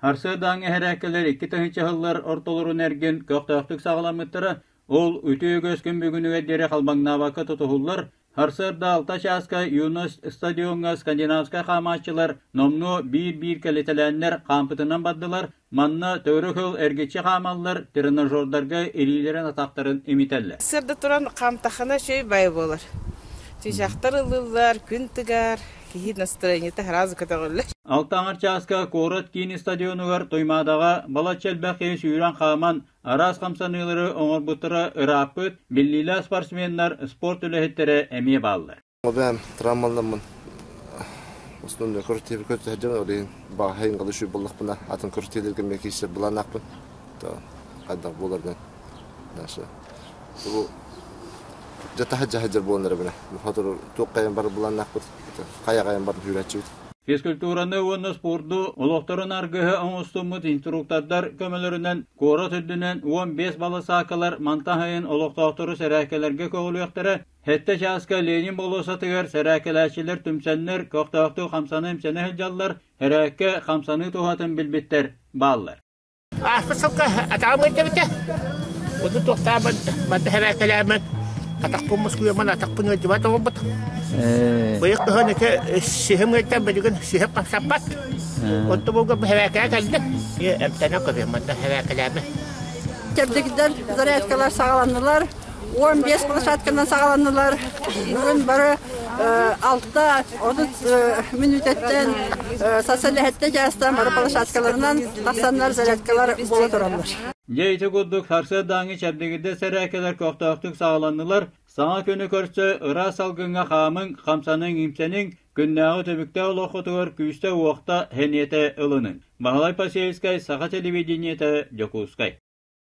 Сарсыардааҥҥы эһэрээккэлэр 2000 сыллар ортолорун эргин көхтөөхтүк саҕаламмыттара. Ол үтүө үгэс күн бүгүнүгэр диэри халбаҥнаабакка тутуһуллар. Сарсыарда алта чааска Юность стадиоҥҥа скандинавскай хаамааччылар номнуо биир-биир кэлитэлээннэр хаампытынан бардылар. Манна төгүрүк сыл эргиччи хаамаллар, тренажердарга илиилэрин-атахтарын имитэллэр. Сарсыарда туран хаамтаххына үчүгэй баайы буолар. Чыычаахтар ыллыыллар, күн тыгар, киһи настроениета сразу көтөҕүллэр. Алта аҥар чааска куорат киин стадионугар Туймаадаҕа балачча элбэх киһи сүүрэн-хааман, араас хамсаныылары оҥорбуттара ырааппыт, биллиилээх спортсменнар, спорт үлэһиттэрэ эмиэ бааллар. Бэйэм травмаланаммын основной көрүтүөбү көрдөһөрдүм ол иһин баҕаһайын галышүй буоллахпына атын көрүтүөлэргэ эмиэ киирсэр былааннаахпын то хайдах буоларынан дальше бу дьэ таһырдьа сылдьар буолан эрэбинэ сотору туох хайан барар былааннаахпыт хайа хайан баран сүүрээччибит Физкультураны уонна спорду олохторун аргыһа оҥостуммут инструктордар көмөлөрүнэн куорат үрдүнэн 15 балысаакалар мантан сайын олохтоохтору сэрээккэлэргэ көҕүлүөхтэрэ. Сэттэ чааска Ленин болуоссатыгар сэрээккэлээччилэр түмсэннэр көхтөөхтүк хамсана-имсэнэ сылдьаллар, сэрээккэ хамсаныы туһатын билбиттэр бааллар. Ааспыт сылга атаҕым ыалдьыбыта. Ону туохтаабын манна эбээкэлээммин атахпын мускуйаммын атахпын ыалдьыбат оҕолбут. Быйыл кыһын ити сиһим ыалдьан билигин сиһим хамсаппат. Онто буолга эбээкээ кэллим. Эмтэнэн көрүөм манна эбээкэлээмэ. Чэбдигирдэр зарядкалар саҕаланнылар. 15 площадканан саҕаланнылар. Бүгүн бары 6-30 мүнүүтэттэн сарсыарда чаастан бары площадкаларынан тахсаннар зарядкалар буола тураллар. Дьэ ити курдук сарсыардааҥҥы чэбдигирдэр сэрээкэлэр көхтөөхтүк саҕаланнылар. Саҥа күнү көрсө ыраас салгыҥҥа хаамыҥ, хамсаныҥ-имсэниҥ, күннээҕи түбүктээх олоххутугар күүстэ-уохта, сэниэтэ ылыныҥ. Баһылай Посельскай, Саха телевидениетэ, Дьокуускай.